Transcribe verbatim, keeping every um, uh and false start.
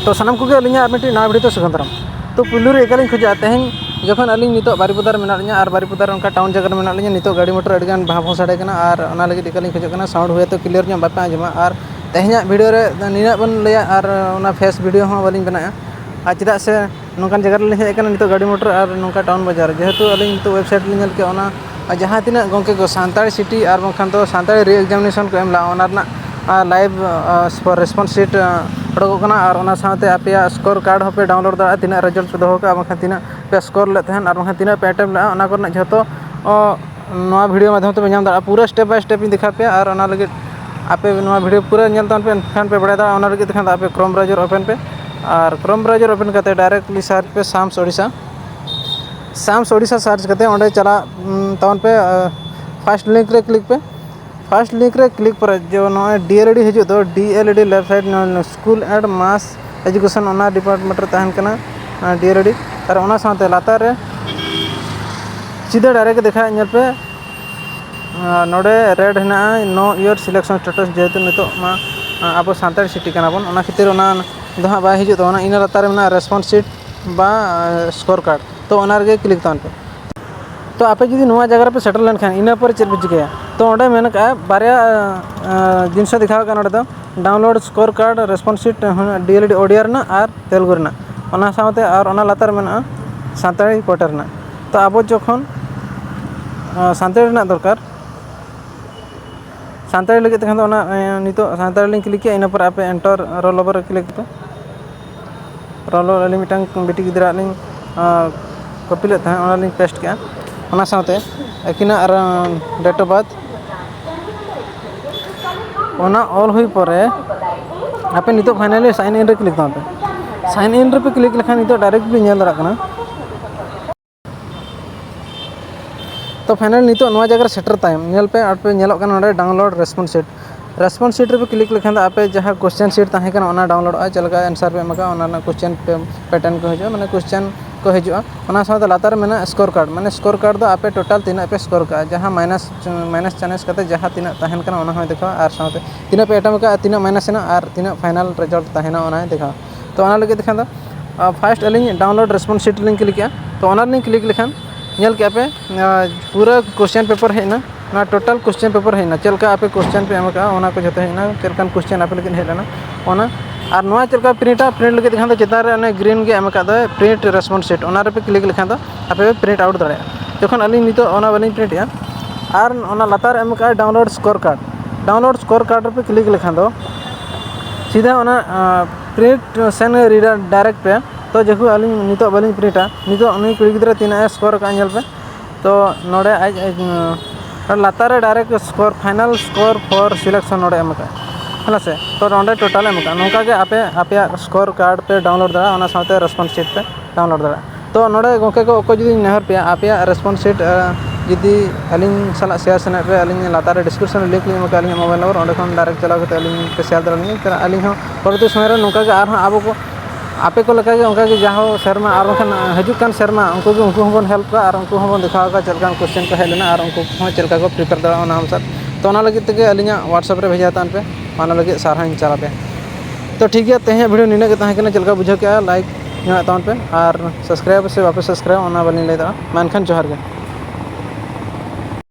ᱛᱚ ᱥᱟᱱᱟᱢ ᱠᱚᱜᱮ ᱟᱹᱞᱤᱧᱟᱜ ᱟᱨ ᱢᱤᱫᱴᱤᱡ ᱱᱟᱣᱟ video ᱛᱮ ᱥᱟᱹᱜᱩᱱ ᱫᱟᱨᱟᱢ᱾ ᱛᱚ ᱯᱩᱭᱞᱩ ᱨᱮ ᱮᱠᱟᱞᱤᱧ ᱠᱷᱚᱡᱚᱜᱼᱟ, ᱛᱮᱦᱮᱧ ᱡᱚᱠᱷᱚᱱ ᱟᱹᱞᱤᱧ ᱱᱤᱛᱚᱜ ᱵᱟᱨᱤᱯᱚᱫᱟ ᱨᱮ ᱢᱮᱱᱟᱜ ᱞᱤᱧᱟ ᱟᱨ ᱵᱟᱨᱤᱯᱚᱫᱟ ᱨᱮ ᱚᱱᱠᱟ town ᱡᱟᱭᱜᱟ ᱨᱮ ᱢᱮᱱᱟᱜ ᱞᱤᱧᱟ, ᱱᱤᱛᱚᱜ ᱜᱟᱹᱰᱤ ᱢᱚᱴᱚᱨ ᱟᱹᱰᱤᱜᱟᱱ ᱵᱷᱟᱸ ᱵᱷᱚᱸ ᱥᱟᱰᱮ ᱠᱟᱱᱟ ᱟᱨ ᱚᱱᱟ ᱞᱟᱹᱜᱤᱫ ᱮᱠᱟᱞᱤᱧ ᱠᱷᱚᱡᱚᱜ ᱠᱟᱱᱟ sound ᱦᱚᱭᱛᱳ clear ᱧᱚᱜ ᱵᱟᱯᱮ ᱟᱸᱡᱚᱢᱟ᱾ ᱟᱨ ᱛᱮᱦᱮᱧᱟᱜ video ᱨᱮ ᱱᱤᱱᱟᱹᱜ ᱵᱚᱱ ᱞᱟᱹᱭᱟ ᱟᱨ ᱚᱱᱟ face video ᱦᱚᱸ ᱵᱟᱹᱞᱤᱧ ᱵᱮᱱᱟᱜᱼᱟ᱾ ᱟᱨ ᱪᱮᱫᱟᱜ ᱥᱮ ᱱᱚᱝᱠᱟᱱ ᱡᱟᱭᱜᱟ ᱨᱮᱞᱤᱧ ᱦᱮᱡ ᱟᱠᱟᱱᱟ ᱱᱤᱛᱚᱜ ᱜᱟᱹᱰᱤ ᱢᱚᱴᱚᱨ ᱟᱨ ᱱᱚᱝᱠᱟ town ᱵᱟᱡᱟᱨ, ᱡᱮᱦᱮᱛᱩ ᱟᱹᱞᱤᱧ ᱱᱤᱛᱚᱜ website ᱞᱤᱧ ᱧᱮᱞ ᱠᱮᱜᱼᱟ, ᱚᱱᱟ ᱟᱨ ᱡᱟᱦᱟᱸ ᱛᱤᱱᱟᱹᱜ ᱜᱚᱢᱠᱮ ᱠᱚ ᱥᱟᱱᱛᱟᱲᱤ CT ᱟᱨ ᱵᱟᱝᱠᱷᱟᱱ ᱫᱚ ᱥᱟᱱᱛᱟᱲᱤ re-examination ᱠᱚ ᱮᱢ ᱞᱟᱜᱼᱟ, ᱚᱱᱟ ᱨᱮᱱᱟᱜ, ᱟᱨ, live, ᱟᱨ, response sheet, ᱟᱨ, ᱚᱰᱚᱠᱚᱜ ᱠᱟᱱᱟ᱾ ᱟᱨ ᱚᱱᱟ ᱥᱟᱶᱛᱮ ᱟᱯᱮᱭᱟᱜ score card ᱦᱚᱸᱯᱮ download ᱫᱟᱲᱮᱭᱟᱜᱼᱟ, ᱛᱤᱱᱟᱹᱜ result ᱯᱮ ᱫᱚᱦᱚ ᱠᱟᱜᱼᱟ, ᱵᱟᱝᱠᱷᱟᱱ ᱛᱤᱱᱟᱹᱜ ᱯᱮ score ᱞᱮᱫ ᱛᱟᱦᱮᱸᱫ, ᱟᱨ ᱵᱟᱝᱠᱷᱟᱱ ᱛᱤᱱᱟᱹᱜ ᱯᱮ attempt ᱞᱮᱫᱼᱟ, ᱚᱱᱟ ᱠᱚᱨᱮᱱᱟᱜ ᱡᱷᱚᱛᱚ, ᱚ, ᱱᱚᱣᱟ video ᱢᱟᱫᱽᱫᱷᱚᱢ ᱛᱮᱯᱮ ᱧᱟᱢ ᱫᱟᱲᱮᱭᱟᱜᱼᱟ᱾ ᱯᱩᱨᱟᱹ step by step ᱤᱧ ᱫᱮᱠᱷᱟᱣ ᱯᱮᱭᱟ, ᱟᱨ ᱚᱱᱟ ᱞᱟᱹᱜᱤᱫ ᱟᱯᱮ ᱱᱚᱣᱟ video ᱯᱩᱨᱟᱹ ᱧᱮᱞ ᱛᱟᱵᱚᱱ ᱯᱮ, ᱮᱱᱠᱷᱟᱱ ᱯᱮ ᱵᱟᱲᱟᱭ ᱫᱟᱲᱮᱭᱟᱜᱼᱟ᱾ ᱚᱱᱟ ᱞᱟᱹᱜᱤᱫ ᱛᱮᱠᱷᱟᱱ ᱫᱚ ᱟᱯᱮ Chrome browser open ᱯᱮ, ᱟᱨ Chrome browser open ᱠᱟᱛᱮ directly search ᱯᱮ SAMS Odisha᱾ SAMS Odisha search ᱠᱟᱛᱮ ᱚᱸᱰᱮ ᱪᱟᱞᱟᱜ, ᱩᱢ, ᱛᱟᱵᱚᱱ ᱯᱮ, ᱟᱨ first link ᱨᱮ click ᱯᱮ᱾ First link ᱨᱮ click ᱯᱚᱨᱮ ᱡᱮ ᱱᱚᱜᱼᱚᱭ D L E D ᱦᱤᱡᱩᱜ ᱫᱚ, D L E D left side ᱱᱚᱜᱼᱚᱭ School and Mass Education, ᱚᱱᱟ department ᱨᱮ ᱛᱟᱦᱮᱱ ᱠᱟᱱᱟ, ᱟᱨ D L E D᱾ ᱟᱨ ᱚᱱᱟ ᱥᱟᱶᱛᱮ ᱞᱟᱛᱟᱨ ᱨᱮ ᱥᱤᱫᱷᱟᱹ direct ᱫᱮᱠᱷᱟᱜᱼᱟ, ᱧᱮᱞ ᱯᱮ, ᱟᱨ ᱱᱚᱰᱮ red ᱦᱮᱱᱟᱜᱼᱟ, no your selection status, ᱡᱮᱦᱮᱛᱩ ᱱᱤᱛᱚᱜ ᱢᱟ, ᱟᱵᱚ ᱥᱟᱱᱛᱟᱲ CT ᱠᱟᱱᱟ ᱵᱚᱱ, ᱚᱱᱟ ᱠᱷᱟᱹᱛᱤᱨ ᱚᱱᱟ ᱫᱚ ᱦᱟᱸᱜ ᱵᱟᱭ ᱦᱤᱡᱩᱜ ᱛᱟᱵᱚᱱᱟ᱾ ᱤᱱᱟᱹ ᱞᱟᱛᱟᱨ ᱨᱮ ᱢᱮᱱᱟᱜᱼᱟ response sheet ᱵᱟ, ᱟᱨ, score card, ᱛᱚ ᱚᱱᱟ ᱨᱮᱜᱮ click ᱛᱟᱵᱚᱱ ᱯᱮ᱾ ᱛᱚ ᱟᱯᱮ ᱡᱩᱫᱤ ᱱᱚᱣᱟ ᱡᱟᱭᱜᱟ ᱨᱮᱯᱮ ᱥᱮᱴᱮᱨ ᱞᱮᱱᱠᱷᱟᱱ, ᱤᱱᱟᱹ ᱯᱚᱨᱮ ᱪᱮᱫ ᱯᱮ ᱪᱤᱠᱟᱹᱭᱟ? ᱛᱚ ᱚᱸᱰᱮ ᱢᱮᱱ ᱠᱟᱜᱼᱟ, ᱵᱟᱨᱭᱟ, ᱟᱨ, ᱡᱤᱱᱤᱥ ᱫᱮᱠᱷᱟᱣ ᱠᱟᱜᱼᱟ ᱱᱚᱰᱮ ᱫᱚ, download score card, response sheet, ᱦᱚᱸ, D L E D Odia ᱨᱮᱱᱟᱜ ᱟᱨ ᱛᱮᱞᱮᱜᱩ ᱨᱮᱱᱟᱜ᱾ ᱚᱱᱟ ᱥᱟᱶᱛᱮ ᱟᱨ ᱚᱱᱟ ᱞᱟᱛᱟᱨ ᱨᱮ ᱢᱮᱱᱟᱜᱼᱟ ᱥᱟᱱᱛᱟᱲᱤ quota ᱨᱮᱱᱟᱜ᱾ ᱛᱚ ᱟᱵᱚ ᱡᱚᱠᱷᱚᱱ, ᱟᱨ, ᱥᱟᱱᱛᱟᱲᱤ ᱨᱮᱱᱟᱜ ᱫᱚᱨᱠᱟᱨ, ᱥᱟᱱᱛᱟᱲᱤ ᱞᱟᱹᱜᱤᱫ ᱛᱮᱠᱷᱟᱱ ᱫᱚ ᱚᱱᱟ, ᱮ, ᱱᱤᱛᱚᱜ ᱥᱟᱱᱛᱟᱲᱤ ᱞᱤᱧ click ᱠᱮᱜᱼᱟ, ᱤᱱᱟᱹ ᱯᱚᱨᱮ ᱟᱯᱮ enter roll number ᱨᱮ click ᱯᱮ᱾ Roll number ᱟᱹᱞᱤᱧ ᱢᱤᱫᱴᱟᱝ ᱵᱤᱴᱤ ᱜᱤᱫᱽᱨᱟᱹ ᱟᱜ ᱞᱤᱧ, ᱟᱸ, copy ᱞᱮᱫ ᱛᱟᱦᱮᱸᱫ, ᱚᱱᱟ ᱞᱤᱧ paste ᱠᱮᱜᱼᱟ᱾ ᱚᱱᱟ ᱥᱟᱶᱛᱮ ᱟᱹᱠᱤᱱᱟᱜ ᱟᱨ, ᱟᱸ, date of birth, ᱚᱱᱟ ᱚᱞ ᱦᱩᱭ ᱯᱚᱨᱮ ᱟᱯᱮ ᱱᱤᱛᱚᱜ finally sign in ᱨᱮ click ᱛᱟᱵᱚᱱ ᱯᱮ᱾ Sign in ᱨᱮᱯᱮ click ᱞᱮᱠᱷᱟᱱ ᱱᱤᱛᱚᱜ direct ᱯᱮ ᱧᱮᱞ ᱫᱟᱲᱮᱭᱟᱜ ᱠᱟᱱᱟ᱾ ᱛᱚ finally ᱱᱤᱛᱚᱜ ᱱᱚᱣᱟ ᱡᱟᱭᱜᱟ ᱨᱮ ᱥᱮᱴᱮᱨ ᱛᱟᱭᱚᱢ ᱧᱮᱞ ᱯᱮ, ᱟᱨ ᱯᱮ ᱧᱮᱞᱚᱜ ᱠᱟᱱᱟ ᱱᱚᱰᱮ download response sheet᱾ Response sheet ᱨᱮᱯᱮ click ᱞᱮᱠᱷᱟᱱ ᱫᱚ ᱟᱯᱮ ᱡᱟᱦᱟᱸ question sheet ᱛᱟᱦᱮᱸ ᱠᱟᱱᱟ ᱚᱱᱟ downloadᱚᱜᱼᱟ, ᱪᱮᱫ ᱞᱮᱠᱟ answer ᱯᱮ ᱮᱢ ᱟᱠᱟᱫᱼᱟ ᱚᱱᱟ ᱨᱮᱱᱟᱜ question ᱯᱮ, pattern ᱠᱚ ᱦᱤᱡᱩᱜᱼᱟ, ᱢᱟᱱᱮ question ᱠᱚ ᱦᱤᱡᱩᱜᱼᱟ᱾ ᱚᱱᱟ ᱥᱟᱶᱛᱮ ᱞᱟᱛᱟᱨ ᱨᱮ ᱢᱮᱱᱟᱜᱼᱟ score card, ᱢᱟᱱᱮ score card ᱫᱚ ᱟᱯᱮ total ᱛᱤᱱᱟᱹᱜ ᱯᱮ score ᱠᱟᱜᱼᱟ, ᱡᱟᱦᱟᱸ minus, minus ᱪᱟᱱᱮᱥ ᱠᱟᱛᱮ ᱡᱟᱦᱟᱸ ᱛᱤᱱᱟᱹᱜ ᱛᱟᱦᱮᱱ ᱠᱟᱱᱟ ᱚᱱᱟ ᱦᱚᱸᱭ ᱫᱮᱠᱷᱟᱣᱟ, ᱟᱨ ᱥᱟᱶᱛᱮ ᱛᱤᱱᱟᱹᱜ ᱯᱮ attempt ᱠᱟᱜᱼᱟ, ᱛᱤᱱᱟᱹᱜ minus ᱮᱱᱟ ᱟᱨ ᱛᱤᱱᱟᱹᱜ final result ᱛᱟᱦᱮᱱᱟ ᱚᱱᱟᱭ ᱫᱮᱠᱷᱟᱣᱟ᱾ ᱛᱚ ᱚᱱᱟ ᱞᱟᱹᱜᱤᱫ ᱛᱮᱠᱷᱟᱱ ᱫᱚ first ᱟᱹᱞᱤᱧ download response sheet ᱞᱤᱧ ᱠᱞᱤᱠᱮᱜᱼᱟ᱾ ᱛᱚ ᱚᱱᱟ ᱨᱮᱞᱤᱧ ᱠᱞᱤᱠ ᱞᱮᱠᱷᱟᱱ ᱧᱮᱞ ᱠᱮᱜᱼᱟ ᱯᱮ, ᱯᱩᱨᱟᱹ question paper ᱦᱮᱡ ᱮᱱᱟ᱾ ᱚᱱᱟ total question paper ᱦᱮᱡ ᱮᱱᱟ᱾ ᱪᱮᱫ ᱞᱮᱠᱟ ᱟᱯᱮ question ᱯᱮ ᱮᱢ ᱟᱠᱟᱫᱼᱟ, ᱚᱱᱟ ᱠᱚ ᱡᱚᱛᱚ ᱦᱮᱡ ᱮᱱᱟ, ᱪᱮᱫ ᱞᱮᱠᱟᱱ question ᱟᱯᱮ ᱞᱟᱹᱜᱤᱫ ᱦᱮᱡ ᱞᱮᱱᱟ, ᱚᱱᱟ᱾ ᱟᱨ ᱱᱚᱣᱟ ᱪᱮᱫ ᱞᱮᱠᱟ ᱯᱨᱤᱱᱴᱟ, ᱯᱨᱤᱱᱴ ᱞᱟᱹᱜᱤᱫ ᱠᱷᱟᱱ ᱫᱚ ᱪᱮᱛᱟᱱ ᱨᱮ ᱚᱱᱮ ᱜᱨᱤᱱ ᱜᱮ ᱮᱢ ᱟᱠᱟᱫ ᱫᱚ, print response sheet, ᱚᱱᱟ ᱨᱮᱯᱮ ᱠᱞᱤᱠ ᱞᱮᱠᱷᱟᱱ ᱫᱚ ᱟᱯᱮ ᱯᱮ ᱯᱨᱤᱱᱴ ᱟᱣᱩᱴ ᱫᱟᱲᱮᱭᱟᱜᱼᱟ᱾ ᱡᱚᱠᱷᱚᱱ ᱟᱹᱞᱤᱧ ᱱᱤᱛᱚᱜ ᱚᱱᱟ ᱵᱟᱹᱞᱤᱧ ᱯᱨᱤᱱᱴᱮᱜᱼᱟ, ᱟᱨ ᱚᱱᱟ ᱞᱟᱛᱟᱨ ᱨᱮ ᱮᱢ ᱟᱠᱟᱫᱼᱟ download score card᱾ Download score card ᱨᱮᱯᱮ ᱠᱞᱤᱠ ᱞᱮᱠᱷᱟᱱ ᱫᱚ ᱥᱤᱫᱷᱟ ᱚᱱᱟ ᱯᱨᱤᱱᱴ ᱥᱮᱱ ᱨᱤᱰᱟᱨ ᱰᱟᱭᱨᱮᱠᱴ ᱯᱮ᱾ ᱛᱚ ᱡᱮᱦᱮᱛᱩ ᱟᱹᱞᱤᱧ ᱱᱤᱛᱚᱜ ᱵᱟᱹᱞᱤᱧ ᱯᱨᱤᱱᱴᱟ, ᱱᱤᱛᱚᱜ ᱩᱱᱤ ᱠᱩᱲᱤ ᱜᱤᱫᱽᱨᱟᱹ ᱛᱤᱱᱟᱹᱜ ᱮ ᱥᱠᱳᱨ ᱟᱠᱟᱫᱼᱟ ᱧᱮᱞ ᱯᱮ᱾ ᱛᱚ ᱱᱚᱰᱮ ᱟᱡ ᱟᱡ, ᱟᱨ ᱞᱟᱛᱟᱨ ᱨᱮ direct score, final score for selection ᱱᱚᱰᱮ ᱮᱢ ᱟᱠᱟᱫᱼᱟ, ᱦᱮᱸ ᱥᱮ? ᱛᱚ ᱱᱚᱰᱮ total ᱮᱢ ᱟᱠᱟᱫᱼᱟ᱾ ᱱᱚᱝᱠᱟ ᱜᱮ ᱟᱯᱮ ᱟᱯᱮᱭᱟᱜ score card ᱯᱮ download ᱫᱟᱲᱮᱭᱟᱜᱼᱟ, ᱚᱱᱟ ᱥᱟᱶᱛᱮ response sheet ᱯᱮ download ᱫᱟᱲᱮᱭᱟᱜᱼᱟ᱾ ᱛᱚ ᱱᱚᱰᱮ ᱜᱚᱢᱠᱮ ᱠᱚ ᱚᱠᱚᱭ ᱡᱩᱫᱤ ᱱᱮᱦᱚᱨ ᱯᱮᱭᱟ, ᱟᱯᱮᱭᱟᱜ response sheet ᱡᱩᱫᱤ ᱟᱹᱞᱤᱧ ᱥᱟᱞᱟᱜ share ᱥᱟᱱᱟᱭᱮᱫ ᱯᱮ, ᱟᱹᱞᱤᱧ ᱞᱟᱛᱟᱨ ᱨᱮ description ᱨᱮ link ᱞᱤᱧ ᱮᱢ ᱟᱠᱟᱫᱼᱟ, ᱟᱹᱞᱤᱧᱟᱜ mobile number, ᱚᱸᱰᱮ ᱠᱷᱚᱱ direct ᱪᱟᱞᱟᱣ ᱠᱟᱛᱮ ᱟᱹᱞᱤᱧ ᱯᱮ share ᱫᱟᱲᱮᱭᱟᱞᱤᱧᱟ᱾ ᱟᱹᱞᱤᱧ ᱦᱚᱸ ᱯᱚᱨᱚᱵᱚᱨᱛᱤ ᱥᱚᱢᱚᱭ ᱨᱮ ᱱᱚᱝᱠᱟ ᱜᱮ ᱟᱨᱦᱚᱸ ᱟᱵᱚ ᱠᱚ, ᱟᱯᱮ ᱠᱚ ᱞᱮᱠᱟ ᱜᱮ ᱚᱱᱠᱟ ᱜᱮ ᱡᱟᱦᱳ ᱥᱮᱨᱢᱟ ᱟᱨ ᱵᱟᱝᱠᱷᱟᱱ ᱦᱤᱡᱩᱜ ᱠᱟᱱ ᱥᱮᱨᱢᱟ ᱩᱱᱠᱩ ᱜᱮ, ᱩᱱᱠᱩ ᱦᱚᱸᱵᱚᱱ help ᱠᱚᱣᱟ ᱟᱨ ᱩᱱᱠᱩ ᱦᱚᱸᱵᱚᱱ ᱫᱮᱠᱷᱟᱣ ᱟᱠᱚᱣᱟ ᱪᱮᱫ ᱞᱮᱠᱟᱱ question ᱠᱚ ᱦᱮᱡ ᱞᱮᱱᱟ ᱟᱨ ᱩᱱᱠᱩ ᱠᱚᱦᱚᱸ ᱪᱮᱫ ᱞᱮᱠᱟ ᱠᱚ prepare ᱫᱟᱲᱮᱭᱟᱜᱼᱟ ᱚᱱᱟ ᱚᱱᱩᱥᱟᱨ᱾ ᱛᱚ ᱚᱱᱟ ᱞᱟᱹᱜᱤᱫ ᱛᱮᱜᱮ ᱟᱹᱞᱤᱧᱟᱜ WhatsApp ᱨᱮ ᱵᱷᱮᱡᱟ ᱛᱟᱵᱚᱱ ᱯᱮ, ᱚᱱᱟ ᱞᱟᱹᱜᱤᱫ ᱥᱟᱨᱦᱟᱣ ᱤᱧ ᱪᱟᱞ ᱟᱯᱮᱭᱟ᱾ ᱛᱚ ᱴᱷᱤᱠ ᱜᱮᱭᱟ, ᱛᱮᱦᱮᱧᱟᱜ video ᱱᱤᱱᱟᱹᱜ ᱜᱮ ᱛᱟᱦᱮᱸ ᱠᱟᱱᱟ᱾ ᱪᱮᱫ ᱞᱮᱠᱟ ᱵᱩᱡᱷᱟᱹᱣ ᱠᱮᱜᱼᱟ, like ᱧᱚᱜ ᱛᱟᱵᱚᱱ ᱯᱮ, ᱟᱨ subscribe ᱥᱮ ᱵᱟᱯᱮ subscribe ᱚᱱᱟ ᱵᱟᱹᱞᱤᱧ ᱞᱟᱹᱭ ᱫᱟᱲᱮᱭᱟᱜᱼᱟ, ᱢᱮᱱᱠᱷᱟᱱ ᱡᱚᱦᱟᱨ ᱜᱮ᱾